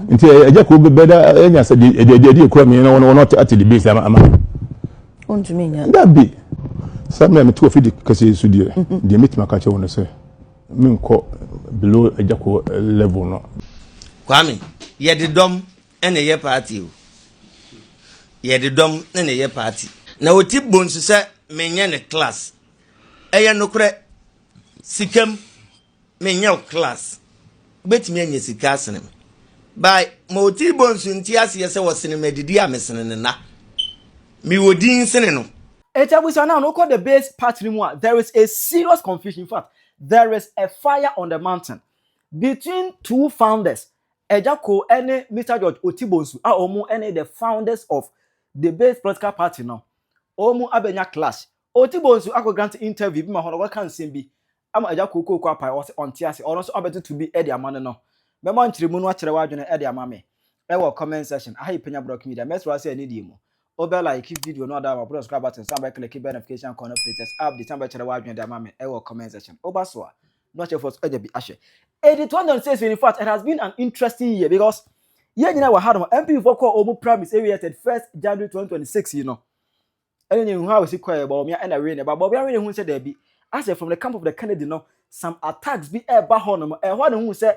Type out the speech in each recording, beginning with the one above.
Nti Agya Koo bɛda anya sɛ deɛ deɛ deɛ ekura mi na wɔn ate The Base ama. Ontumi nya. Dabi, saa mmerɛ mete wɔ fidi kɛseɛ so deɛ, deɛ mɛtumi aka kyerɛ wɔn no sɛ menkɔ below Agya Koo level no. Kwame, yɛde dɔm na ɛyɛ party o. Yɛde dɔm na ɛyɛ party. Na Oti Bonsu sɛ menyɛ ne class. Ɛyɛ nokorɛ, sikam menyɛ wo class. Wobɛtumi anya sika asene me. By ma Oti Bonsu nte aseɛ sɛ wɔsene me adidi a mesene ne nna. Mewɔ din sene no. Eti abusua, now no kɔ The Base party no mu a, there is a serious confusion. In fact, there is a fire on the mountain between two founders, Agya Koo ɛne Mr George Oti Bonsu, a wɔn ɛne the founders of The Base political party no. Wɔn abɛnya clash. Oti Bonsu akɔ grant interview bi ma hɔ no, wɔka nsɛm bi ama Agya Koo kooko apae. Ɔsɛ ɔnte ase. Ɔno nso abɛtutu bi ɛde ama no. Mɛma nkyerɛmu no akyerɛ w'adwene ɛde ama me ɛwɔ comment section. Aha yi Penya Block Media. Mɛsirɛ ase ɛne die mu wobɛ like video no, ada ma subscribe button, san bɛ click bell notification icon of latest update, san bɛkyerɛ w'adwene de ama me ɛwɔ comment section. Woba so a na ɔkyerɛ fo so ɛgya bi ahwɛ. 8206. In fact, it has been an interesting year because yɛn nyinaa wɔ ha no, NPP foɔ kɔɔ ɔmo primaries ewia 31st January 2026 yi no, ɛne ne hu a wɔsi kɔɛ Bawumia ɛna wei ne ba Bawumia wei ne hu sɛ dɛbi asɛ from the camp of the Kennedy no, some attacks bi ɛɛba hɔ nom. Ɛhɔ ne hu sɛ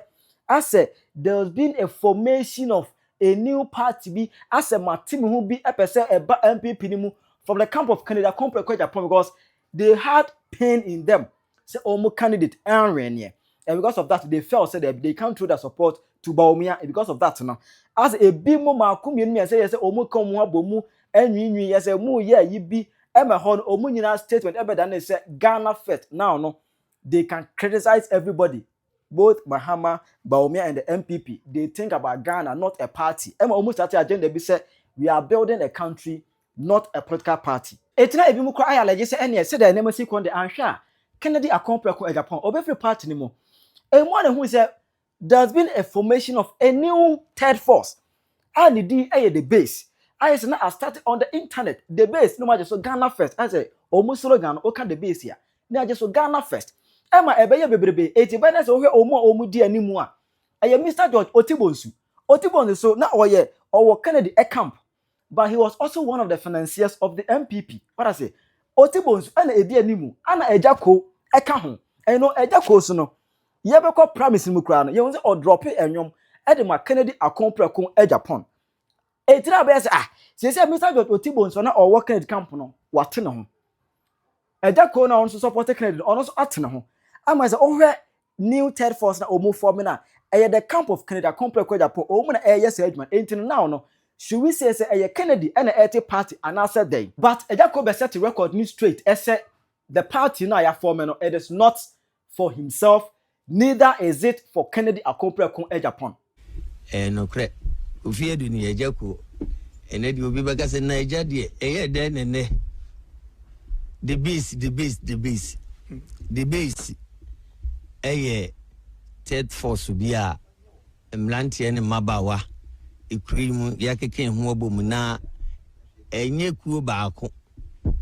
asɛ there has been a formation of a new party bi, asɛ mate mi ho bi ɛpɛ sɛ ɛba NPP ni mu from the camp of Kennedy Akompreko Agyapong, because they had pain in them sɛ ɔmo candidate ɛnwɛn neɛ, and because of that they felt say they can't throw their support to Bawumia. And because of that no, as ebi mu maako mmienu mmiɛnsa yɛ sɛ ɔmo ka ɔmo abɔ mu ɛnwiinwii yɛ sɛ mu yɛ ayi bi ɛma hɔ no, ɔmo nyinaa statement ɛbɛda ne sɛ Ghana First. Now no, they can criticize everybody, both Mahama, Bawumia and the NPP. They think about Ghana, not a party. Ɛma ɔmo start agenda bi sɛ we are building a country, not a political party. Etina ebi mu kora ayɛ alɛgye sɛ ɛneɛ sɛdeɛ nneɛma si kɔn de anhwɛ a, Kennedy Akompreko Agyapong ɔbɛfiri party ne mu. Emu a na ehu sɛ there has been a formation of a new third force a ne din ɛyɛ The Base. Ayɛ sɛ na a start on the internet, The Base no ma agye so Ghana First. Ayɛ sɛ ɔmo slogan no, ɔka The Base a ne agye so Ghana First. Ɛma ɛbɛyɛ bebrebe. Eti bɛyɛ sɛ wohwɛ ɔmo a ɔmo di anim a, ɛyɛ Mr George Oti Bonsu. Oti Bonsu so na ɔyɛ ɔwɔ Kennedy camp, but he was also one of the financiers of the NPP. What I say, Oti Bonsu ɛna edi anim, ɛna Agya Koo ɛka ho. Ɛno Agya Koo so no, yɛbɛkɔ primaries mu koraa no, yɛn sɛ ɔdrop ɛnwom ɛde ma Kennedy Akompreko Agyapong. Etiri abɛyɛ sɛ, ah, siesie Mr George Oti Bonsu na ɔwɔ Kennedy camp no wate ne ho. Agya Koo na ɔno nso support Kennedy, ɔno nso ate ne ho ama sɛ ɔhwɛ new third force na ɔmo form na ɛyɛ the camp of Kennedy Akompreko Agyapong. Ɔmo na ɛyɛ sɛ adwuma. Enti no now no, should we say sɛ ɛyɛ Kennedy ɛna ɛte party anaasɛ dɛn? But Agya Koo bɛ set record ni straight ɛsɛ the party no a yɛaform no, it is not for himself, neither is it for Kennedy Akompreko Agyapong. Ɛyɛ nokorɛ, Kofi Adu ne yɛgya kuo. Ɛnɛ deɛ, obi bɛka sɛ na agya deɛ ɛyɛ dɛn ne nɛ The Base, The Base, The Base, The Base ɛyɛ third force bi a mmeranteɛ ne mmabaawa ekuro yi mu yɛakeka ho abɔ mu, na ɛnyɛ kuo baako,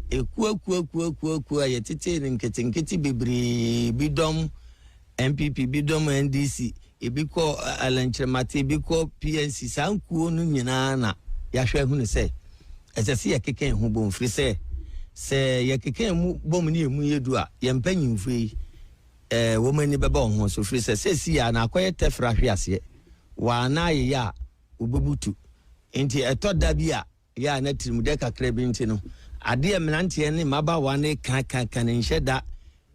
ekuo kuo kuo kuo kuo a yɛtete ne nketenkete bebree bi dɔm NPP, bi dɔm NDC, ebi kɔ alɛnkyerɛmate, ebi kɔ PNC. Saa nkuo no nyinaa na yɛahwɛ ahunu sɛ ɛsɛ sɛ yɛkeka yɛn ho bom, firi sɛ yɛkeka yɛn mu bom ne yɛn mu yɛ du a, yɛn mpanyinfoɔ yi wɔn ani bɛba wɔn ho so, firi sɛ sɛsi yɛ ana akɔyɛ tɛfra ahwe aseɛ wɔana ayeyɛ a wɔbɛbutu. Nti ɛtɔ da bi a yɛ a na tirimudɛ kakra bi nti no, adeɛ mmeranteɛ ne mmabaawa ne ka ka ka ne nhyɛ da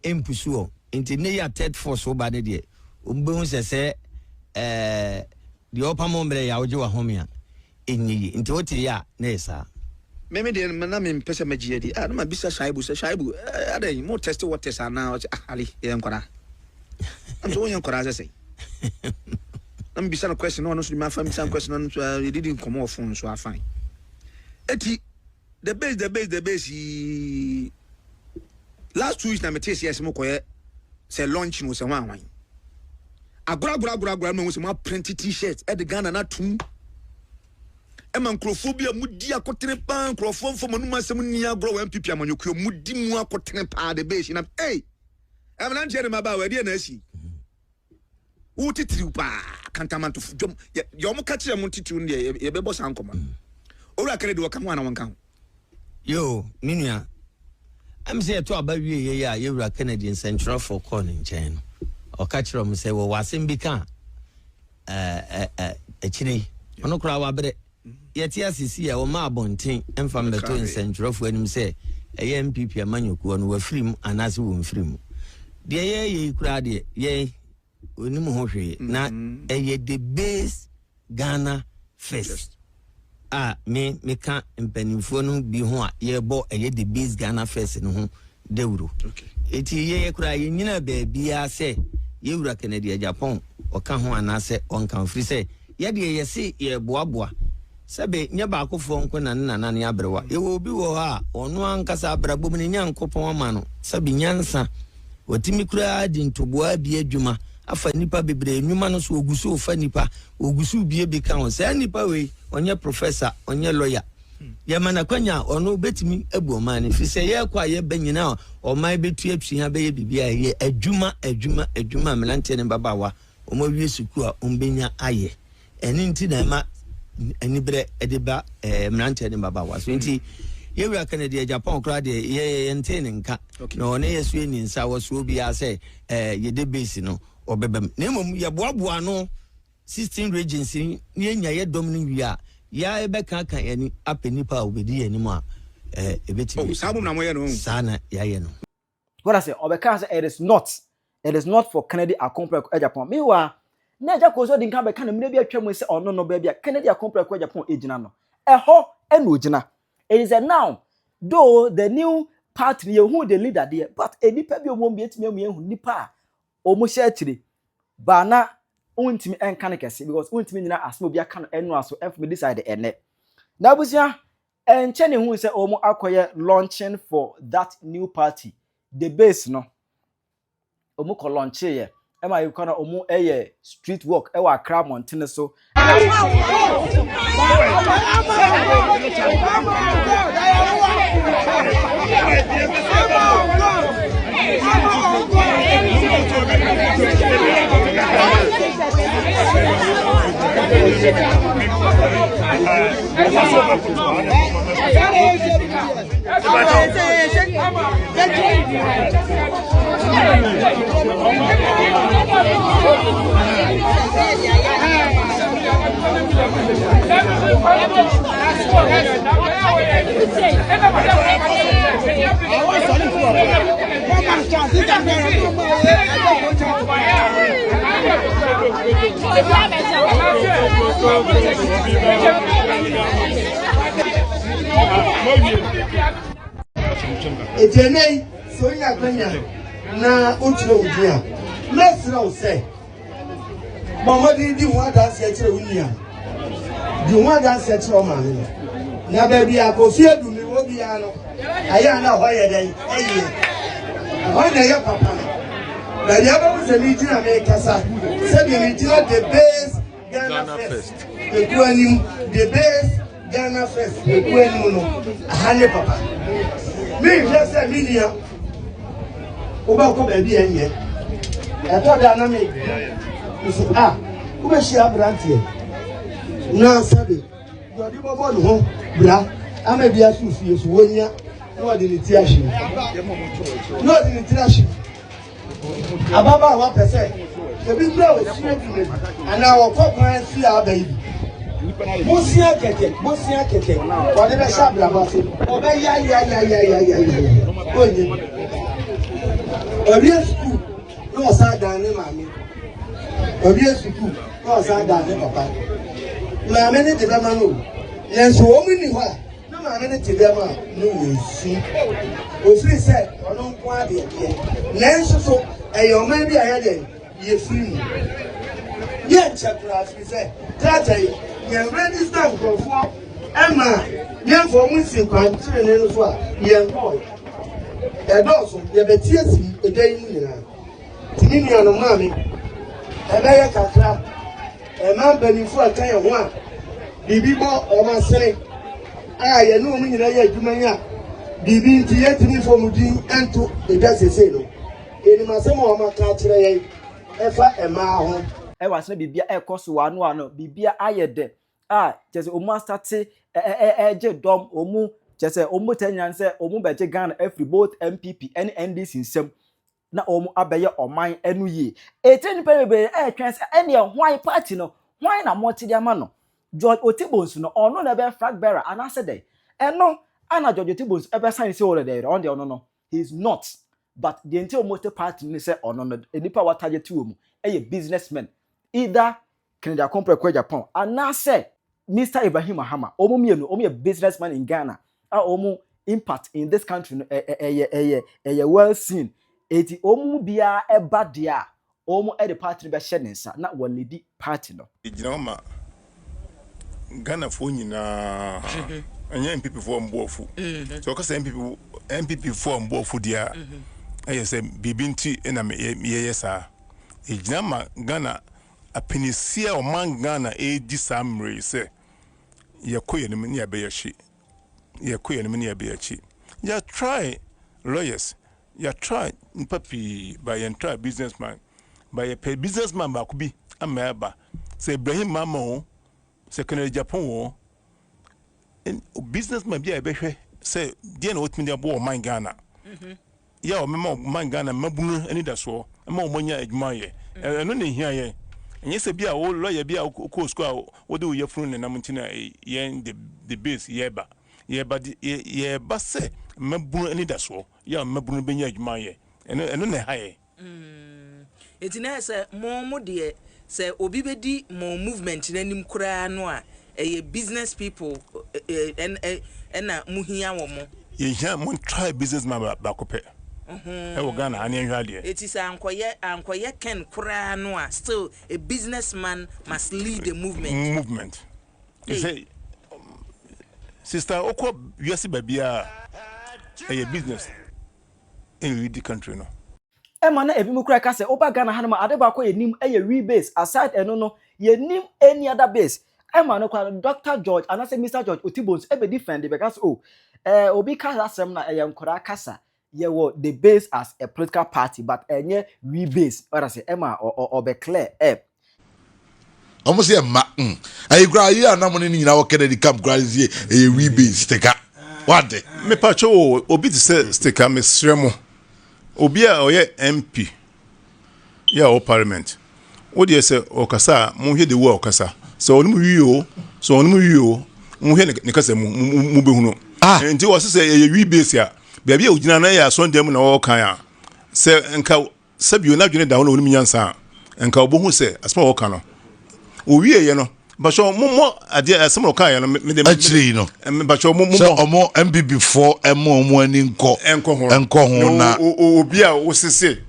mpusu wɔ. Nti ne yɛ a third force woba ne deɛ, wɔn bɛhu sɛ deɛ ɔpam mmerɛ yɛ a wogye wahome a ɛnyɛ yi. Nti wote yɛ a na yɛ saa. Meme deɛ na mempɛ sɛ magye adi. Ah, na mabisa Shaibu sɛ, "Shaibu, adɛn, mo test waters anaa?" Ɔsɛ, "Ah, Ali, yɛyɛ nkwadaa." Nam sɛ woyɛ nkwadaa sɛ sɛn? Na mebisa no question na ɔno nso de mafa mbisa no question na ɔno nso, ah, yɛdidi nkɔmmɔ wɔ phone so afine. Eti The Base, The Base, The Base yi, last 2 weeks na mete sɛ yɛsɛ mokɔyɛ sɛ launch no sɛ ho ahwan agorɔ agorɔ agorɔ agorɔ ma hu sɛ moaprint T-shirt ɛde Ghana no atom ɛma nkurɔfoɔ bi a mudi akotene paa. Nkurɔfoɔ mfa mo anum asɛm nni agorɔ wɔ NPP amanyɔkuo mudi mu akotene paa. The Base na ei, ɛmmeranteɛ ne mmabaawa, ɛdeɛ na asi. Wo titiriw paa, Kantamantofo dwom, yɛ, deɛ wɔn ka kyerɛ mo titiriw no deɛ, yɛbɛbɔ saa nkɔmmɔ no. Owura Kennedy, wɔka ho anaa wɔnka ho? Yoo, me nua, ɛm sɛ yɛto aba wieeɛ yi a Yɛwura Kennedy nsɛntwerɛfoɔ kɔɔ ne nkyɛn no, ɔka kyerɛɛ wɔn sɛ wɔwɔ asɛm bi ka a, ɛ, ɛ, akyire yi, ɔno koraa wabrɛ. Yɛte ase si a wɔma abɔnten mfa mmɛto nsɛntwerɛfoɔ anim sɛ ɛyɛ NPP amanyɔkuo no wɔafiri mu anaasɛ wɔmfiri mu. Deɛ yɛreyɛ yi koraa deɛ, yɛn ɔnim ho hwee na ɛyɛ the base Ghana first a me meka mpanimfoɔ no bi ho a yɛbɔ ɛyɛ the base Ghana first no ho dawuro. Eti yɛyɛ koraa yɛnyina baabiara sɛ yɛwura Kennedy Agyapong ɔka ho anaasɛ ɔnka ho firi sɛ yɛdeɛ yɛse yɛboaboa sɛbe nyɛ baakofoɔ nko na ne nana ne aberewa. Yɛwɔ obi wɔ hɔ a ɔno ankasa abrabɔ mu ne Nyankopɔn ama no sɛbe nyansa. Watumi koraa di ntoboa abue adwuma afa nnipa bebree nnwuma no so, ogu so refa nnipa, ogu so rebue bi ka ho. Saa nnipa wei, ɔnyɛ professor, ɔnyɛ lawyer. Yɛma no akwanya a, ɔno obetumi abu ɔman no. Ɛfiri sɛ yɛrekɔ a yɛba nyinaa a, ɔman bɛtu atua bɛyɛ biribi a ɛyɛ adwuma, adwuma, adwuma a mmeranteɛ ne mmabaawa wɔawie sukuu a wɔbɛnya ayɛ. Ɛno nti na ɛma aniberɛ de ba eh, mmeranteɛ ne mmabaawa so. Nti yɛwura Kennedy Agyapong koraa deɛ yɛ yɛntee ne nka na ɔne yɛ so ɛni nsa wɔsoɔ biara sɛ eh, yɛde base no ɔbɛba mu. Na mmom yɛboaboa ano 16 regions ne yɛnya yɛ dɔm no wie a yɛa yɛbɛkaka yɛn ani apɛ nnipa a wɔbɛdi yɛn anim a eh, ɛbɛtumi. Oh, saa mmom na moyɛ no. Saa na yɛayɛ no. What I say, ɔbɛka sɛ it is not, it is not for Kennedy Akompreko Agyapong. Meanwhile, na Agya Kozo di nka bɛka no mmerɛ bi atwa mu sɛ ɔno no baabi a Kennedy Akompreko Agyapong gyina no, ɛhɔ ɛna ogyina. It is a now, though the new party no yɛhu the leader deɛ, but nnipa bi a wɔn bi atumi amu yɛhu nnipa a wɔn hyɛ akyire, ba na wontumi nka no kɛse because wontumi nyina asɛm obi aka no ɛnoa so ɛmfa me decide ɛnɛ. Na abusua, Ɛnkyɛ na ehuu sɛ wɔn akɔyɛ launching for that new party, the base no. Wɔn kɔ launcheeɛ ɛma yɛkɔ na wɔn yɛ street walk ɛwɔ Accra mmɔntene so. Enti ɛnnɛ yi, sɛ wonya akwanya na wokyerɛ wo din a, mɛsrɛ wo sɛ bɔ mmɔden di ho adanseɛ kyerɛ wo nua no. Di ho adanseɛ kyerɛ wo maame no. Na baabi a Kofi Adu mi wɔ biara no, ɛyɛ a na ɛhɔ yɛ dɛn? Ɛyɛ. Ɛhɔ na ɛyɛ papa no. Baabi a bɛhu sɛ megyina mekasa, sɛdeɛ megyina the base Ghana First ekuo anim, the base Ghana First ekuo anim no, aha ne papa. Menhwɛ sɛ me nua wobɛkɔ baabi a ɛnyɛ. Ɛtɔ da na me nso a wobɛhyia aberanteɛ na sɛbe deɛ ɔde bɔbɔ ne ho bra ama bi aso fie so wɔnya na ɔde ne ti ahye na ɔde ne ti ahye. Ababaawa pɛ sɛ ebi kura osua adwuma bi anaa ɔkɔ kwan sua aba yi bi. Bosea kɛkɛ, bosea kɛkɛ, ɔde bɛhyɛ abrabɔ ase, ɔbɛyayayayayayaya, ɔnyɛ bi. Ɔwie sukuu na ɔsan dan ne maame. Ɔwie sukuu na ɔsan dan ne papa. Maame ne de bɛma no o, nanso wɔn nni hɔ a. Ne maame no te dɛm a ne wɔresu. Ɔfiri sɛ ɔno nko ara deɛ deɛ. Nanso so ɛyɛ ɔman bi a yɛ dɛn yɛfiri mu. Yɛnkyɛ koraa firi sɛ krataa yi yɛn register nkurɔfoɔ ɛma yɛmfa wɔn nsi kwan tenenee no so a yɛnkɔɔe. Ɛdɔɔso yɛbɛte asi ɛda yi mu nyinaa. Nti me nuanom maame ɛbɛyɛ kakra. Mmaa mpanyimfo a ɛka yɛn ho a biribi bɔ wɔn asene a yɛne wɔn nyinaa yɛ adwuma yi a biribi nti yɛntumi mfa wɔn din nto edwa seesei no, yɛnim asɛm a wɔaka akyerɛ yɛn ɛfa mmaa ho. Ɛwɔ ase na biribia ɛrekɔ so wɔ ano ano, biribia ayɛ dɛ a kyerɛ sɛ wɔn asate ɛregye dɔm wɔn, kyerɛ sɛ wɔn botae nyinaa ne sɛ wɔn bɛgye Ghana afiri both NPP ne NDC nsam na wɔn abɛyɛ ɔman no yie. Etire nnipa bebree ɛretwɛn sɛ ɛneɛ hwan party no hwan na mote de ama no? George Otibonsu no ɔno na ɛbɛyɛ flag bearer anaasɛ dɛn? Ɛno ana George Otibonsu ɛbɛsan sɛ ɔno deɛ ɔno deɛ ɔno no he is not, but deɛ nti a wɔte party no ne sɛ ɔno no nnipa a wɔatarget wɔ mu ɛyɛ businessmen, either Kennedy Akompreko Agyapong anaasɛ Mister Ibrahim Mahama. Wɔn mmienu wɔn yɛ businessman in Ghana a wɔn impact in this country no ɛyɛ ɛyɛ ɛyɛ well seen. Eti wɔn mu biara ɛba deɛ a wɔn ɛde party no bɛhyɛ ne nsa na wɔ leadi party no. Gyina hɔ ma Ghanafoɔ nyinaa, ɛnyɛ NPP foɔ mbo afu. Sɛ wɔka sɛ NPP NPP foɔ mbo afu deɛ a, ɛyɛ sɛ biribi nti na yɛyɛ saa. Yɛgyina ma Ghana apinisie a ɔman Ghana redi saa mmerɛ yi sɛ yɛkɔ yɛn anim ne yɛabɛyɛ akyi, yɛkɔ yɛn anim ne yɛabɛyɛ akyi. Yɛ try lawyers, yɛ try nnipa pii but yɛn try business man. But yɛpɛ business man baako bi ama ɛba sɛ Ibrahim Mahama o, sɛ Kennedy Agyapong o, business man bi a yɛbɛhwɛ sɛ deɛ na wɔtumi de aboa ɔman Ghana. Yɛ a wɔbɛma ɔman Ghana mmabunu anidasoɔ ma wɔn anya adwuma ayɛ. Ɛno na ɛhia yɛn. Ɛnyɛ sɛ bi a wo lɔya bi a wokɔɔ sukuu a wode wo yafunu nenam nti na yɛn the the base yɛreba. Yɛreba de yɛreba sɛ mmabunu anidasoɔ yɛ a mmabunu bɛnya adwuma ayɛ. Ɛno ɛno na ɛha yɛn. Enti na sɛ mo mo deɛ sɛ obi bɛdi mo movement no anim koraa no a ɛyɛ business people ɛna mo hia wɔn. Yɛhia mo try business man baako pɛ ɛwɔ Ghana ha na yɛnhwɛ adeɛ. Eti sɛ ankɔyɛ ankɔyɛ Ken koraa no a still a business man must lead the movement. Movement. Sɛ sister wokɔ wiase baabiara ɛyɛ business. Ɛnleadi country no. Ɛma na ebinom koraa ka sɛ woba Ghana hanom a ade baako a yɛnim yɛ we base, aside ɛno no yɛnnim any other base. Ɛma no koraa no Doctor George anaasɛ Mister George Otibonsu ɛbɛdi fɛn de bɛka sɛ oh eh, obi ka saa asɛm no a ɛyɛ nkwadaa kasa, yɛwɔ the base as a political party but ɛnyɛ we base, wate ase, ɛma ɔbɛ clear up. Ɔmo sɛ ɛma mm ayi koraa ayi a na mo ne ne nyinaa wɔ Kennedy camp koraa sɛ ɛyɛ wii base stika wade. Mepakyɛw o, obi te sɛ Stika mesrɛ mo, obi a ɔyɛ MP yɛ a ɔwɔ parliament, wo deɛ sɛ ɔkasa a monhwɛ the way a ɔkasa, sɛ ɔnom wii o, sɛ ɔnom wii o, monhwɛ ne kasa mu, mobɛhunu. Ah. Nti ɔse sɛ ɛyɛ wii base a, baabi a ɔgyina no ɛyɛ asɔndan mu na ɔɔkan a, sɛ nka Sɛ bio n'adwene da hɔ na onim nyansa a, nka obohu sɛ asɛm a wɔka no, owieɛ no, mpakyɛw mommɔ adeɛ asɛm a ɔkaeɛ no, mede akyire yi no, mpakyɛw mommɔ sɛ ɔmo NPP foɔ ɛmo ɔmo ani nkɔ nkɔ ho nkɔ ho na obi a wosese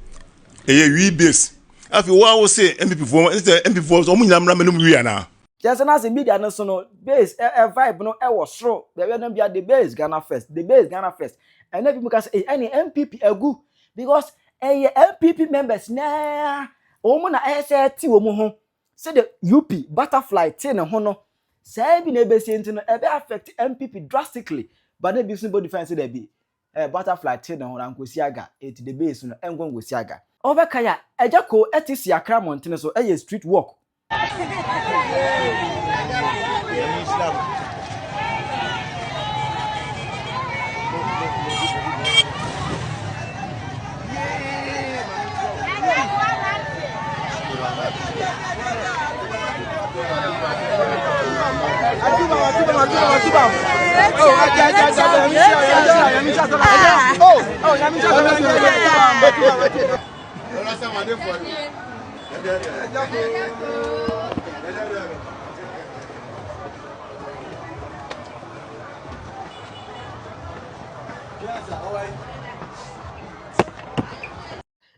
ɛyɛ wi base afei wo a wose NPP foɔ sɛ NPP foɔ ɔmo nyinaa mmra mɛnum wi anaa. Kyerɛ sɛ na sɛ media no so no base ɛ ɛ vibe no ɛwɔ soro baabi a na bia the base Ghana first, the base Ghana first, ɛna bi mu ka sɛ ɛyi ɛne NPP agu because ɛyɛ NPP members naa wɔn na ɛyɛ sɛ ɛte wɔn ho sɛdeɛ UP butterfly te ne ho no saa bi na ɛbɛsie nti no ɛbɛ affect NPP drastically, but na ebi nso bɔ defense sɛ dɛbi eh, butterfly te ne ho na nkosi aga eti the base no ɛnkɔ nkosi aga. Ɔbɛka ya ɛgya ko ɛte si akra mmɔntene so ɛyɛ street walk.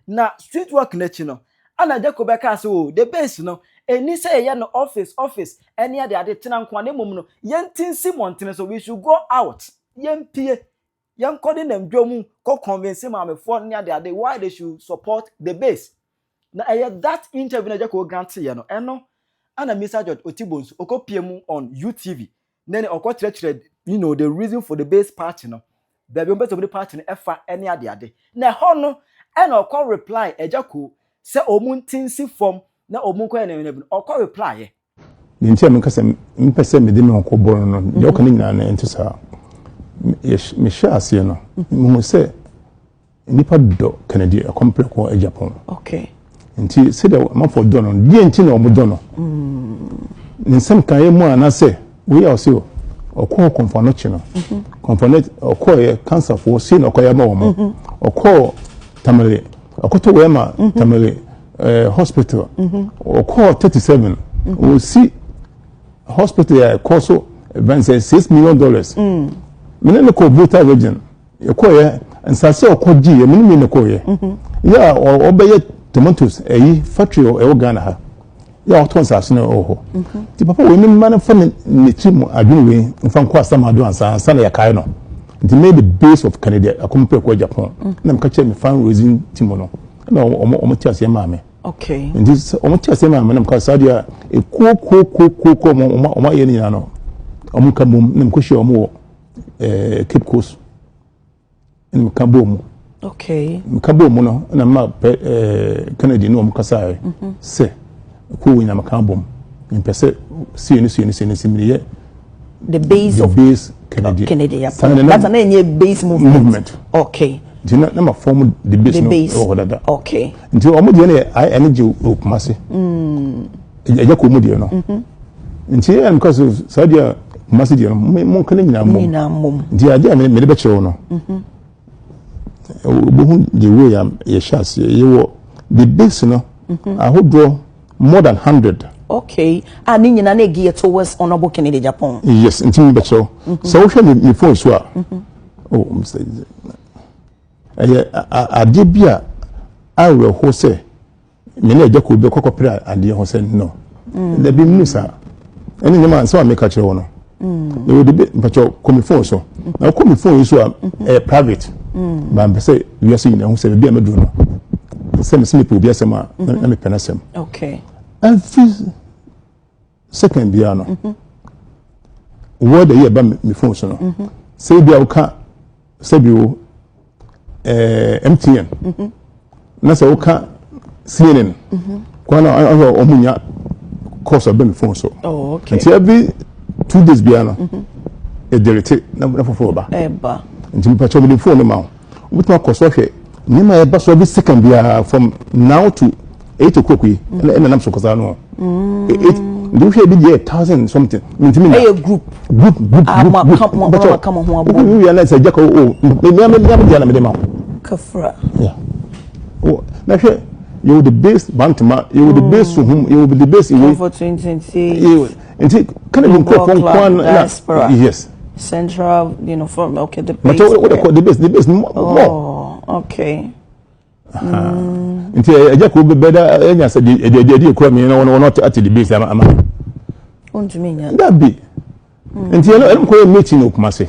Na street work no akyi no, ana Jacob bɛkaa sɛ, oh, the base no, ɛnni sɛ yɛyɛ no office office ɛne ade ade tena nko ara, na mmom no, yɛnti nsi mmɔntene so, we should go out, yɛmpie, yɛnkɔ ne nam dwa mu kɔ convince maamefoɔ ne ade ade why they should support the base. Na ɛyɛ that interview na Jacob grant yɛ no, ɛno ana Mr. George Otibonsu ɔkɔpie mu on UTV na ne ɔkɔ kyerɛkyerɛ you know the reason for the base party no, baabi wɔn pɛ sɛ wɔde party no ɛfa ne ade ade. Na ɛhɔ no ɛna ɔkɔ reply Agya Koo sɛ wɔn nti nsi fam na ɔmo nkɔyɛ ne ne bi no ɔkɔ reply yɛ. Deɛ nti a meka sɛ mepɛ sɛ mede me ho kɔbɔ no no, deɛ ɔka no nyinaa no ɛnte saa. Mehyɛ aseɛ no, mehu sɛ nnipa dɔ Kennedy Akompreko Agyapong. Okay. Nti sɛdeɛ amanfoɔ dɔ no, deɛ nti na wɔn dɔ no? Ne nsɛm kan yɛ mu anaasɛ wei a ɔse ɔkɔɔ Kɔmfoanɔkye no, Kɔmfoanɔkye ɔkɔɔyɛ kansafoɔ sei na ɔkɔyɛ ama wɔn. Ɔkɔɔ Tamale, ɔkɔtɔ wei ama Tamale hospital. Ɔkɔɔ 37, ɔsi hospital a ɛkɔ so ɛbɛn sɛ $6 million. Mene ne kɔɔ Volta Region. Yɛkɔeɛ, nsase a ɔkɔgyeeɛ, me ne me na ɛkɔeɛ. Yɛ a ɔbɛyɛ tomatoes ɛyi factory ɛwɔ Ghana ha. Yɛ a ɔtɔ nsase no ɛwɔ hɔ. Nti papa wei mma no mfa ne tiri mu adwene wei mfa nkɔ Asamado ansa ansa na yɛakae no. Nti mɛyɛ the base of Kennedy Akompreko Agyapong. Na meka kyerɛ me fundraising team no. Ɛna wɔn wɔn te aseɛ maa me. Okay. Nti wɔn te aseɛ maa me na meka saa deɛ a ekuo kuo kuo kuo kuo wɔn wɔn ayɛ no nyinaa no wɔn nka mmom na mekɔhyia wɔn wɔ eh, Cape Coast ɛna meka bɔɔ mu. Okay. Meka bɔɔ mu no ɛna mma pɛ eh, Kennedy ne wɔn kasaeɛ mhm. sɛ kuo wɔ nyinaa meka bɔ mu mpɛ sɛ sie ne sie ne sie ne sie meyɛ the base the of base Kennedy. Kennedy yeah. That's an any base movement. Movement. Okay. Nti na na ma form the base the no base. ɛwɔ hɔ dada. Okay. Nti wɔn deɛ no yɛ ayɛ ɛne gye wɔ Kumasi. Ɛgya kɔn mu deɛ no. Mm-hmm. Nti ɛyɛ nka so saa deɛ Kumasi deɛ no mo nka ne nyinaa mmom. Nti adeɛ a mede bɛkyerɛ wo no. Mm-hmm. Wobɛhu the way a yɛhyɛ aseɛ yɛwɔ the base no mm-hmm. ahodoɔ more than 100. Okay. Ah, ne nyinaa na ɛgi yɛ towards Honorable Kennedy Agyapong. Yes, nti mi bɛkyerɛ wo. Sɛ wohwɛ me phone so a. Oh, Mr. Ɛyɛ adeɛ bi a awerɛho sɛ me ne agya kɔ bi kɔkɔpere adeɛ ho sɛ no. Mm. Dabi mu saa. Ɛne nneɛma nsɛm a meka kyerɛ wo no. Mm. Na wɔde bi mpakyɛ kɔ me phone so. Na kɔ me phone yi so a mm-hmm. ɛyɛ private. Mm. Ba mpɛ sɛ wiase nyinaa ho sɛ baabi a mɛduru no. Sɛ mesɛ mepɛ obi asɛm a na mm-hmm. mepɛ n'asɛm. Okay. Every second biara no mhm. word ɛyɛ ɛba me phone so no mhm. sɛ ebi a woka sɛbi o ɛɛ mtn mhm. na sɛ woka cnn kwan na ɔhwɛ wɔn nya course ɔbɛ me phone so oh, nti every 2 days biara no ɛdelete na foforɔ ba nti mpakyɛ wɔde phone no ma wo wobɛtumi akɔ so ahwɛ nneɛma a ɛba so every second biara from now to 8 o'clock yi ɛna ɛna nam so kɔsaa no eight nti wohwɛ bi deɛ thousand something ntumi nya ɛyɛ group group group ah, group ma group ka mo mpakyɛ ma ka mo ho abɔ wokɔ wia na sɛ gya kɔ o me me me me deɛ na mede ma wo kafra yeah o na hwɛ yɛwɔ the base bantama yɛwɔ the base suhum yɛwɔ the base iwe for 2028 yɛwɔ nti kana bi nkurɔfoɔ Global nko Club, ara na diaspora. yes Central, you know, from okay, the but base. what they call the base more Oh, okay. Nti ɛgya kuro bɛda ɛnya sɛ deɛ deɛ deɛ ekura mi na wɔn wɔn ate the base ama ama. Ontumi nya. Dabi. Nti ɛno ɛno kɔ yɛ meeting wɔ Kumasi.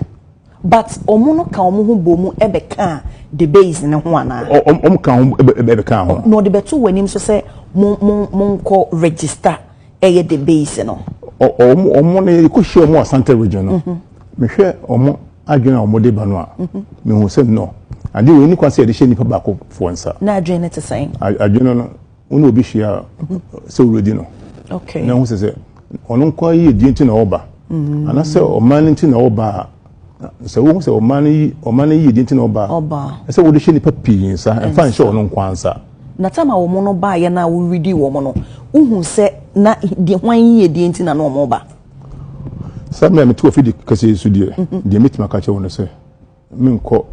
But ɔmo no ka ɔmo ho bɔ mu ɛbɛka the base ne ho anaa? Ɔmo ka ho ɛbɛka ho. Na ɔde bɛto wɔ anim so sɛ mo mo mo nkɔ register ɛyɛ the base no. Ɔmo ɔmo no yɛkɔ hyia ɔmo Asante Region no. Mehwɛ ɔmo adwene a ɔmo de ba no a, mehu sɛ no adeɛ wei ni kwan sɛ yɛde hyɛ nipa baako foɔ nsa. Na adwene no te sɛn? Adwene no, wo ne obi hyia a sɛ woredi no. Okay. Na ho sɛ sɛ ɔno nko ara yie die nti na ɔba. Anaasɛ ɔman no nti na ɔba a, sɛ wohu sɛ ɔman no yi ɔman no yie die nti na ɔba a, Ɔba. ɛsɛ wode hyɛ nipa pii nsa, ɛmfa nhyɛ ɔno nko ara nsa. Na time a wɔn no baayɛ na woredi wɔn no, wohu sɛ na deɛ hwan yie die nti na na wɔn ba? Saa mmerɛ a mete wɔ fidi kɛseɛ yi so deɛ, deɛ mɛtumi aka kyerɛ wo no sɛ menkɔ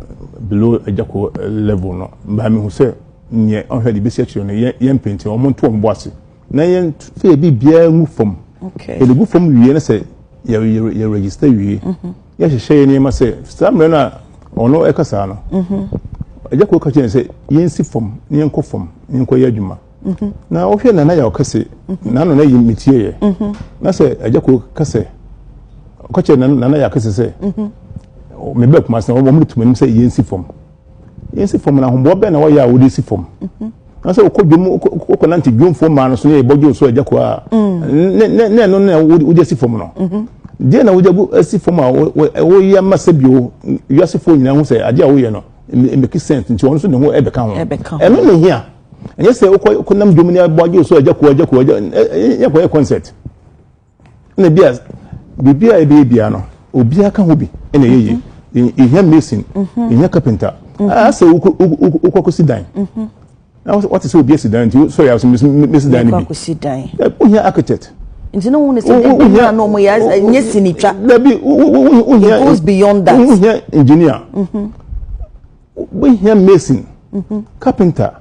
below agyako level no, baa mehu sɛ neɛ ɔhwɛ de bɛsi akyire no yɛn yɛn mpɛ nti wɔn nto wɔn bo ase na yɛn fɛ yɛ biribiara ngu fam. Okay. Yɛde gu fam wie no sɛ yɛ yɛ yɛ register wie. Yɛhyehyɛ yɛ nneɛma sɛ saa mmerɛ no a ɔno ɛka saa no. Agyako ka kyerɛ yɛn sɛ yɛnsi fam na yɛnkɔ fam na yɛnkɔ yɛ adwuma. Na wohwɛ Nana Yaw kɛse n'ano na yi metie yɛ. Na sɛ Agyako ka sɛ ɔka kyerɛ Nana Yaw kɛse sɛ mebɛ Kumasi na wɔn de to m'anim sɛ yɛnsi fam. Yɛnsi fam na ahoboa bɛn na wɔyɛ a wɔde si fam. Na sɛ wokɔ dwom wokɔ nante dwomfoɔ mmaa no so ne yɛbɔ dwom so Agyako a ne ne ne ɛno na wode asi fam no. Deɛ na wode agu asi fam a woyɛ ama sɛ bio wiasefoɔ nyinaa hu sɛ adeɛ a woyɛ no make sense nti wɔn nso ne ho ɛbɛka ho. Ɛbɛka ho. Ɛno na ehia. Ɛnyɛ sɛ wokɔ kɔnam dwom ne abɔ agye so agya ko agya ko agya yɛ kɔyɛ concert. Ɛna bi a biribi a ɛbɛyɛ biara no obiara ka ho bi ɛna ɛyɛ yie. Yɛhia mason, yɛhia carpenter. Asɛ wokɔ wokɔ kɔsi dan. Na wɔte sɛ obi asi dan nti sɔre a mesi dan no bi. Wohia architect. Nti na wɔn sɛ de bi na wɔn yɛ nyɛ sinitwa. Dabi wohia. It goes beyond that. Wohia engineer. Wohia mason. Carpenter.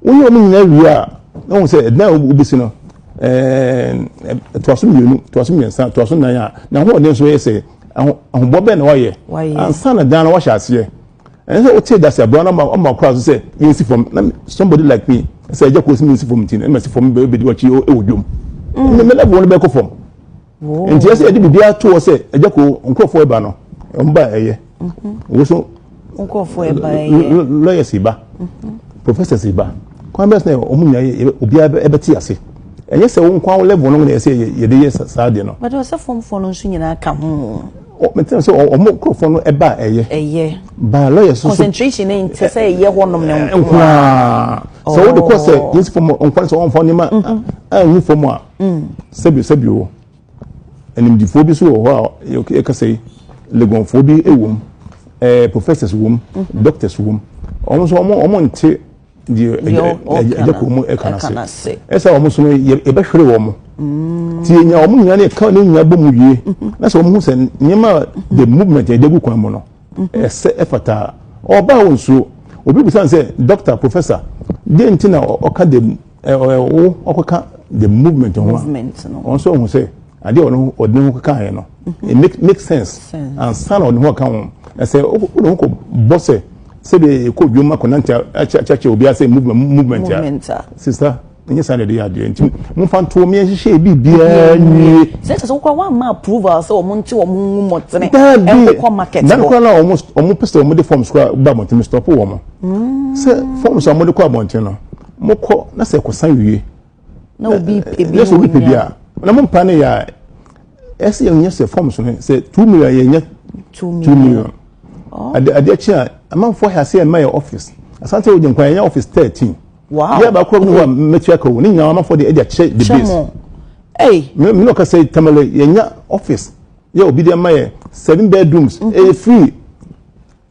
Wohia wɔn nyinaa wie a na wɔn sɛ ɛdan a wobɛsi no ɛtoa so mmienu, toa so mmiɛnsa, toa so nan a na ahoɔden nso yɛ sɛ ahobɔ bɛn na wayɛ ansa na dan no wahyɛ aseɛ. Ɛnyɛ sɛ wote dase aboa no ama ɔkora so sɛ yɛnsi fam na somebody like me sɛ agya kɔsi mensi fam nti na masi fam bɛdi wakyi wɔ dwom. Mm. Me level no bɛkɔ fam. Nti ɛsɛ yɛde biribiara to hɔ sɛ agya ko nkurɔfoɔ ɛba no wɔn ba ɛyɛ. Mm-hmm. Wo so nkurɔfoɔ ɛba ɛyɛ. Lawyers ba. Mm-hmm. Professors ba. Kwan bɛs na wɔn nyinaa obiara ɛbɛte ase. Ɛnyɛ sɛ wo nko level no na ɛsɛ yɛde yɛ saa deɛ no. But ɔsɛ fɔmfoɔ no nso nyinaa ka ho. Mete sɛ ɔmo nkurɔfoɔ no ɛba a ɛyɛ. Ɛyɛ. Ba lawyers nso. Concentration ne nte sɛ ɛyɛ hɔnom ne nko ara. Sɛ wode kɔ sɛ yɛnsi fam nko sɛ ɔmfa nneɛma angu fam a sɛbi sɛbi o animdifoɔ bi so wɔ hɔ a yɛka sɛ legonfoɔ bi wɔ mu ɛɛ professors wɔ mu doctors wɔ mu wɔn nso wɔn nte deɛ ɛgya kɔn mu ɛka n'ase ɛsɛ wɔn so no yɛbɛhwere wɔn mm. ti yɛnya wɔn nyinaa ne ɛka ne nyinaa bɔ mu wie mm-hmm. na sɛ wɔn ho sɛ nneɛma the movement yɛde gu kwan mu no mm-hmm. ɛsɛ ɛfata ɔbaa wɔn nsuo obi bisa sɛ doctor professor deɛ nti na ɔka the ɛwɔ ɔkɔka the movement ho a wɔn nso ohun sɛ adeɛ ɔno ɔde ne ho keka yɛ no mm-hmm. it make make sense ansa na ɔde ho aka ho na sɛ ɔde ho kɔ bɔ sɛ sɛdeɛ ɛkɔ dwom akɔnante akyɛkyɛ obi asɛ movement movement a sista ɛnyɛ saa na ɛde yɛ adeɛ nti momfa ntoɔ meɛ nhyehyɛ biribiara nwie sɛ kyɛ sɛ wokora woamma approval sɛ wɔn nte wɔn ngu mmɔtene ɛnkokɔ market hɔ dan koraa na wɔn pɛ sɛ wɔn de forms koraa ba abɔnten stop wɔn mm. sɛ forms a wɔde kɔ abɔnten no mokɔ na sɛ ɛkɔsan wie na obi pɛ bi na sɛ obi pɛ bi a na mo mpa ne yɛ a ɛsɛ yɛn nyɛ sɛ forms no sɛ 2 million yɛn nyɛ 2 million oh. ade adeɛ kyi a amanfoɔ hyɛ aseɛ mma yɛ office asante wɔ gyenkwan yɛn nyɛ office 13 wow yɛ baako bi hɔ a mɛtua ka wo ne nyinaa amanfoɔ de ɛde akyɛ the base Hey. Me me ɔka sɛ tamale yɛn nya office yɛ obi de ama yɛ seven bedrooms ɛyɛ mm -hmm. free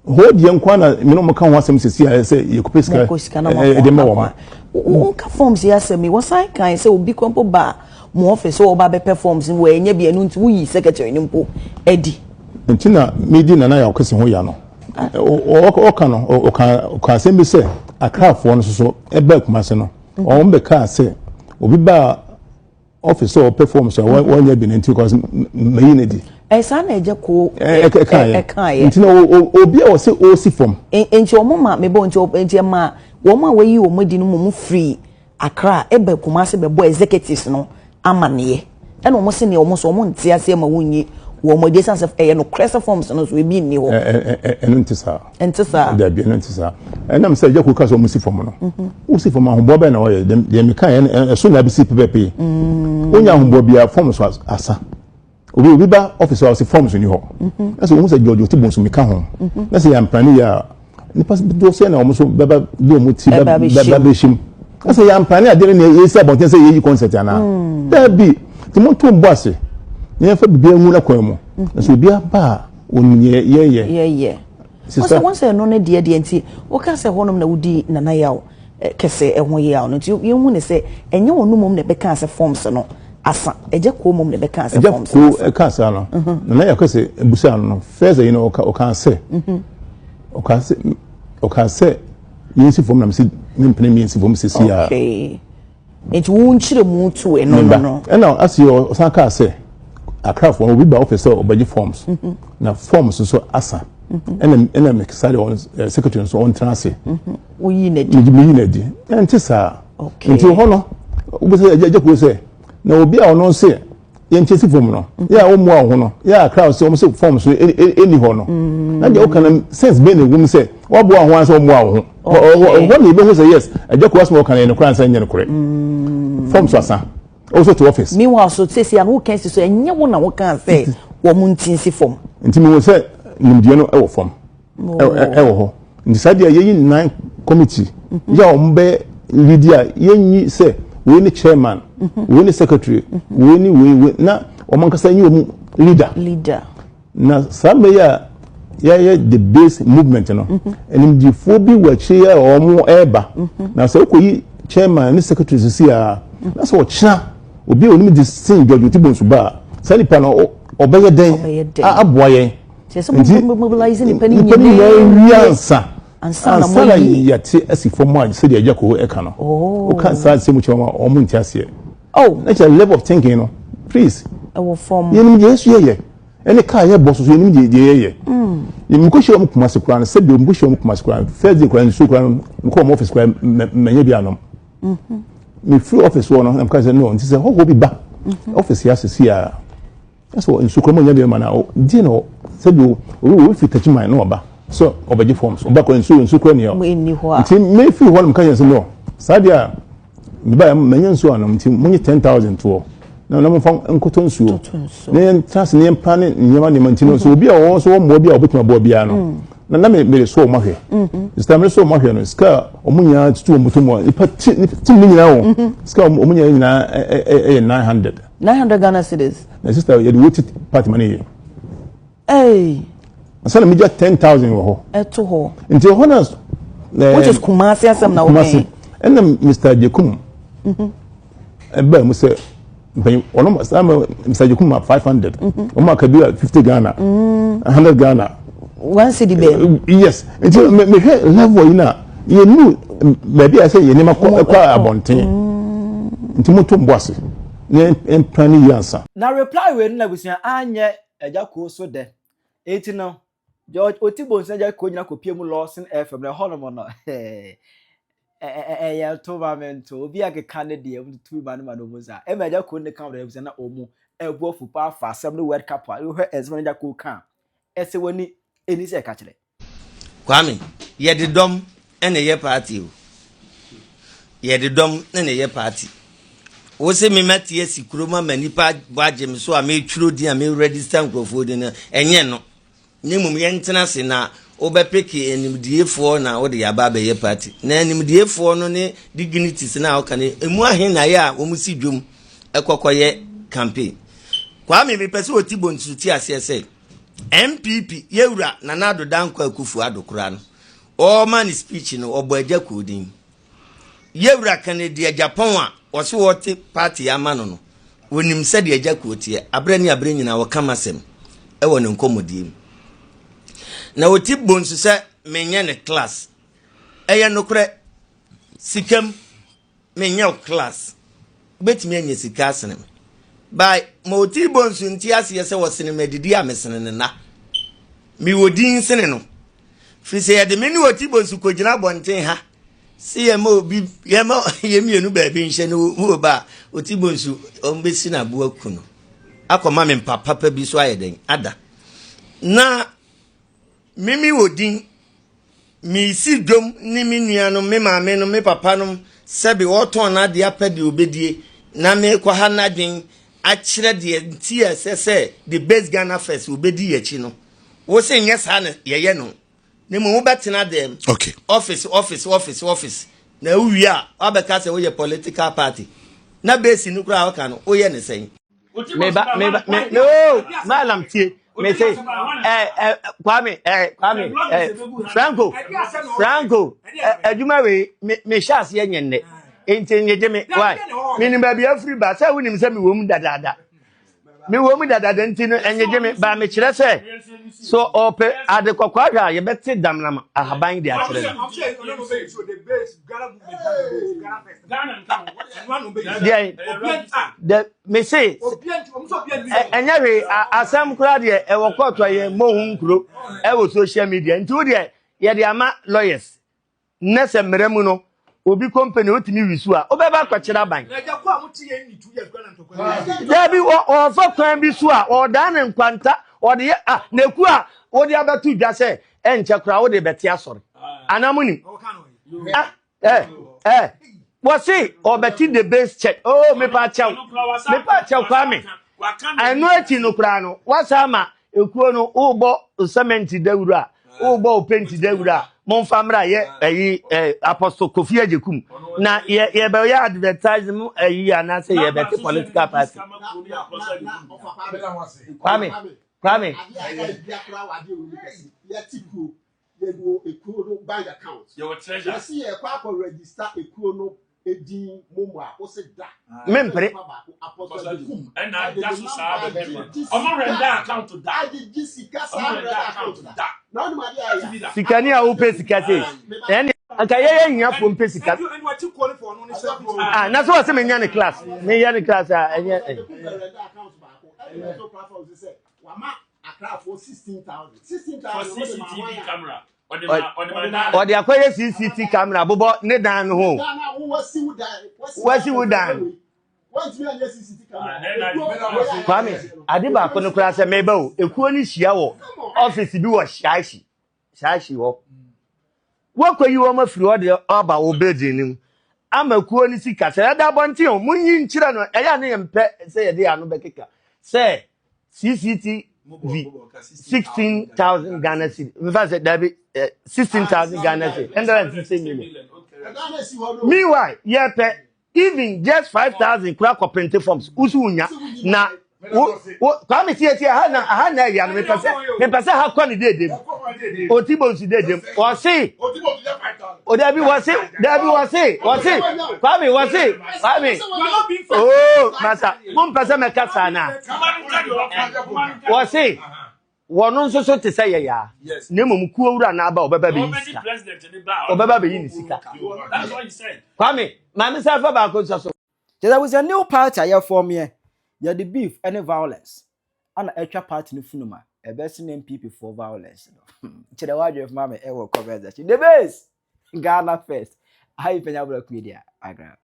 Hɔ deɛ nko na me ne wɔn ka ho asɛm sisi a sɛ yɛkɔpɛ sika ɛde ma wɔn. Wonka forms yi asɛm yi wɔsan kan sɛ obi kora mpo ba mo office sɛ ɔba bɛpɛ forms no wɔanya bi ɛno nti woyi secretary no mpo adi. Nti na medi Nana Yaw Kese ho ya no. Ɔka no ɔka asɛm bi sɛ Akrafoɔ no soso ɛbaa Kumase no wɔn bɛkaa sɛ obi baa Office sɛ ɔpɛ forms a wɔnyɛ bi no nti because mayi no di. Ɛsaa na ɛgya ko ɛkaeɛ. Nti na obi a ɔsɛ ɔsi fam. Nti wɔn ma mebɔ nti nti ɛma wɔn a wɔayi wɔn adi no mu firi Accra ɛba Kumasi bɛbɔ executives no amaneɛ ɛna wɔn se nea wɔn nso wɔn nte aseɛ ma wɔnyi wɔn adi ɛsan sɛ ɛyɛ nokorɛ sɛ forms no nso ebi nni hɔ. Ɛno nte saa. Ɛnte saa. Dabi ɛno nte saa. Ɛnam sɛ agya ko ka sɛ wɔn si fam no. Wosi fam ahoboa bɛn na wɔyɛ deɛ meka yɛ ɛso na abɛsi pɛpɛpɛ yi. Mm. Wonya ahoboa biara fam so asa. Obi obi ba ɔfisi a ɔsi fam so ni hɔ. Mhm. Na sɛ ohun sɛ George oti bonso meka ho. Mhm. Na sɛ yɛamprane yɛ a nipa dodoɔ sɛ na wɔn so bɛba de wɔn ti bɛba bɛhyɛ mu. Na sɛ yɛamprane adeɛ no na yɛsi abɔnten sɛ yɛyi concert anaa. Mm. Daabi nti mo nto mbɔ ase na yɛmfa biribi angu n'akwan mu. Mhm. Na sɛ obi aba a onim yɛyɛ. Yɛyɛ. Sista. Wɔsɛ wɔn sɛ ɛno ne deɛ deɛ nti woka sɛ hɔnom na wodi Nana Yaw kɛse ɛho yaw no nti yɛnhu ne sɛ ɛnyɛ wɔn mmom na ɛbɛka sɛ forms no asa Agya Koo mmom na ɛbɛka sɛ forms no asa. Agya Koo ɛka saa no mhm. Nana Yaw kɛse ebusa no no first ɛyi no ɔka ɔka sɛ mhm. ɔka sɛ ɔka sɛ yɛnsi fam na mesi mempene mmiɛnsi fam sisi a. Okay. Nti wo nkyerɛmu to ɛno no no. Ɛna asi ɔsan kaa sɛ Akrafoɔ no obi ba ɔfɛ sɛ ɔbɛgye forms mhm. na forms nso asa mhm. ɛna ɛna mekisa deɛ ɔn eh, secretary nso ɔntena ase. Mhm. Woyi n'adi. Meyi n'adi ɛnte saa. Nti hɔ no wobɛsɛ ɛgya ɛgya kuo sɛ na obi a ɔno nse yɛn si fam no yɛ a wɔn mu a wɔn ho no yɛ a crowd sɛ wɔn sɛ form so ɛni hɔ no mm. na deɛ ɔka no sense bɛn na ɛwɔ mu sɛ wɔaboa ho ansa wɔn mu a wɔn ho hɔ na ebi ho sɛ yes ɛgya kura sɛ wɔka no yɛ no kora ansa nyɛ no korɛ mm. form so asa also to office. meanwhile so sisi ano wokan si so ɛnyɛ wo na wokan sɛ wɔn nti nsi fam. Nti mi wɔ sɛ nimdeɛ no ɛwɔ fam ɛwɔ hɔ nti saa deɛ yɛyi nnan committee yɛ a wɔn bɛ. lead a yɛnyi sɛ wei ne chairman, wei ne secretary, wei ne wei wei, na wɔn ankasa nyi wɔn leader. Leader. Na saa mmerɛ yi a yɛayɛ the base movement no, animdefoɔ bi wɔ akyire a wɔn reba. Na sɛ wokɔyi chairman ne secretary sisi a, na sɛ ɔkyena obi a onim de sen George Otibonsu ba a, saa nipa no ɔbɛyɛ dɛn aboa yɛn? Nti mobilize nipa no nyinaa wie ansa ansa na yɛte asi fam a sɛdeɛ agya koo ɛka no. Woka saa nsɛm kyerɛ wɔn a, wɔn nte aseɛ. Na kyerɛ level of thinking no, please. Ɛwɔ fam. Yɛnim deɛ yɛso yɛyɛ. Ɛne kaa yɛbɔ so so yɛnim deɛ deɛ yɛyɛ. Mekɔhyia wɔn Kumasi koraa no, sɛdeɛ mekɔhyia wɔn Kumasi koraa no, first day koraa nsuo koraa no, mekɔ wɔn office koraa mɛnyɛ bi anom. Mefiri office hɔ no, na meka sɛ no, nti sɛ hɔhoɔ bi ba office yɛ asesi a, ɛsɛ nsuo koraa mɔnya bi ma na deɛ na sɛdeɛ obi obi firi Takyiman na ɔba sɛ ɔbɛgye forms, ɔba koraa nsuo nsuo koraa ni hɔ. Nti mefiri hɔ no meka kyerɛ sɛ no, saa deɛ a Mebaeɛ manya nsuo anom nti monye 10,000 toɔ na na momfa nkɔtɔ nsuo na yɛntena ase na yɛmpa ne nneɛma nneɛma nti no, so obi a ɔwɔ nso wɔ mmoa bi a ɔbɛtumi aboa biara no, na na mede so wɔn ahwɛ sika, mede so wɔn ahwɛ no, sika a wɔn nyinaa tutu wɔn bɔtɔ mu a nipa ti tim ne nyinaa wɔ sika a wɔn nyinaa nyinaa ɛyɛ 900. 900 Ghana cedis. Na sister yɛde wo ti party ma ne yɛ. Hey. Ansa na megya 10,000 wɔ hɔ. Ɛto hɔ. Nti ɛhɔ na. Which is Kumasi asɛm na wɔn. Kumasi ɛna Mr. Jekum. Ɛbaa mu sɛ mpanyin ɔno saa ma Mr. Jekum ma 500. Wɔn aka bi a 50 Ghana. 100 Ghana. One cedi bɛɛ. Yes, nti mehwɛ level yi na yɛn nu baabi a sɛ yɛn nneɛma kɔ ɛkɔ abɔnten. Nti mo to mbɔ ase na yɛn plan ne yie ansa. Na reply wei no na abusua anyɛ Agya Koo so dɛ. Enti no, George Oti Bonsu Agya Koo nyina kɔpie mu Lawson FM na ɛhɔnom no, ɛyɛ nto ma me nto. Obi akeka ne deɛ, ɔmo tutu ma no ma no ɔmo saa. Ɛma Agya Koo ne ka wɔn abusua na ɔmo ɛbu afu paa fa asɛm no World Cup a, wohwɛ nsɛm no Agya Koo ka a, ɛsɛ w'ani ɛni sɛ ɛka kyerɛ. Kwame, yɛde dɔm na ɛyɛ party o. Yɛde dɔm na ɛyɛ party. Wo se me mate asi kurom ama nipa bɔ agye me so a metwerɛ din a me register nkurɔfoɔ din no, ɛnyɛ no. Na mmom yɛntena ase na wobɛpeke animdiefoɔ na wode yɛaba abɛyɛ party. Na animdiefoɔ no ne dignities no a woka no, emu ahe na ɛyɛ a wɔn si dwom ɛkɔkɔyɛ campaign. Kwame, mepɛ sɛ ɔti bonsu te aseɛ sɛ NPP yɛwura Nana Addo Dankwa Akufo Addo koraa no, ɔrema ne speech no, ɔbɔ Agya Koo din. Yɛwura Kennedy Agyapong a ɔse ɔte party ama no no, ɔnim sɛdeɛ Agya Koo teɛ. Aberɛ ne aberɛ nyinaa ɔka m'asɛm wɔ ne nkɔmmɔdie mu. Na ɔti bonsu sɛ menyɛ ne class. Ɛyɛ nokorɛ, sikam. Menyɛ wo class. Wobɛtumi anya sika asene me. By ma ɔtiri bɔ nsu nte aseɛ sɛ ɔsene me adidi a mesene no nna. Mewɔ din sene no. Firi sɛ yɛde me ne ɔtiri bɔ nsu kɔgyina abɔnten ha sɛ yɛma obi yɛma yɛn mmienu baabi nhyɛ no wɔ ba a ɔtiri bɔ nsu ɔmbɛsi no aboa ku no akɔma me mpa papa bi so ayɛ dɛn ada. Na me mewɔ din Meresi dwom ne me nuanom, me maame nom, me papa nom, sɛbe ɔretɔn n'adeɛ apɛ deɛ ɔbɛdie, na merekɔha n'adwen akyerɛ deɛ nti a ɛsɛ sɛ the best Ghana first ɔbɛdi yɛn akyi no. Wo se nyɛ saa na yɛyɛ no, na mmom wobɛtena dɛm, Okay. office, office, office, office, na wowie a woabɛka sɛ woyɛ political party, na base no koraa a woka no, woyɛ ne sɛn? meba meba me me oo malam tie me se ɛ ɛ kwame ɛ kwame ɛ franco franco ɛ adwuma wei me me hyɛ aseɛ nyɛ nnɛ nti nyegye me why menim baabi afiri ba sɛ wonim sɛ mewɔ mu dadaada mewɔ mu dadaada nti no ɛnyegye me ba mekyerɛ sɛ so ɔpɛ ade kɔkɔɔ ahwɛ a yɛbɛte damnam ahaban de akyerɛ no deɛ dɛ mese ɛnyɛ hwee asɛm koraa deɛ ɛwɔ kɔɔto a yɛn mmɔ ho nkuro ɛwɔ social media nti wo deɛ yɛde ama lawyers nnɛ sɛ mmerɛ mu no obi company otumi wisu a wobɛba akɔkyerɛ aban daabi ɔfa kwan bi so a ɔdaa ne nkwanta ɔde yɛ a n'eku a wɔde abɛto dwa sɛ ɛnkyɛ koraa wode bɛte asɔre anaa mo nim ah eh eh wɔse ɔbɛte the base church oh mepa kyɛw mepa kyɛw kwame ɛno akyi no koraa no wasa ama ekuo no wobɔ cement dawuro a wobɔ penti dawuro a. Momfa mmra yɛ ɛyi ɛ Apostle Kofi Agyekum na yɛ yɛbɛyɛ advertise mu ɛyi anaasɛ yɛbɛte political party. Kwame Kwame. Yɛwɔ ekuo no bank account. Yɛwɔ treasure. Yɛsi yɛkɔ akɔ register ekuo no edin momo a wose da. Mempere. Ɛna ada so saa bɛbɛ. Ɔmo renda account da. Agyegye sika saa Ɔmo renda renda account account da. da. Na ɔnim adeɛ a ɛyɛ. Sikani a wopɛ sika sei. Ɛne anka yɛyɛ hiafoɔ mpɛ sika. Ah, na so wɔ sɛ menya ne class. Meyɛ ne class a ɛnyɛ. Ɛkú bɛ renda account baako. Ɛna ɛto platform sɛ wama Akrafoɔ 16,000. 16,000 For wɔde ma CCTV wɔn a. camera. Ɔde ma ɔde ma dan. Ɔde akɔyɛ CCT camera bobɔ ne dan no ho. Dan a wowɔ wo dan. Wasi wo dan. Wɔntumi anyɛ CCTV camera. Kwame, ade baako no koraa sɛ meba o, ekuo no hyia wɔ office bi wɔ Shiashi, Shiashi hɔ. Wɔkɔyi wɔn afiri hɔ de aba wɔ building no mu. Ama kuo no sika sɛ ɛda abɔnten o, monyi nkyerɛ no, ɛyɛ a ne yɛn mpɛ sɛ yɛde yɛn ano bɛkeka sɛ CCTV 16,000 Ghana cedi. Nfa sɛ dabi 16,000 Ghana cedi, 150 million. Meanwhile, yɛpɛ even just 5,000 kura kɔ print forms wusu wunya na wo wo Kwame tie tie ha na ha na ɛyɛ no mepɛ sɛ mepɛ sɛ ha kɔ ne deede mu oti bo nsi deede mu wɔse o dabi wɔse dabi wɔse wɔse Kwame wɔse Kwame ooo masa mo mpɛ sɛ mɛka saa na wɔse wɔn nso so te sɛ yɛyaa na mmom kuo wura n'aba ɔbɛba bɛyi sika ɔbɛba bɛyi ne sika Kwame maame sɛ afa baako nso so. Kyerɛ sɛ abusua new party a yɛfɔm yɛ yɛde beef ne violence ana atwa party no funum a ɛbɛsen NPP foɔ violence no. Kyerɛ w'adwene ma me ɛwɔ comment section. The base! Ghana first. Ayi pɛnya bra media. Agra.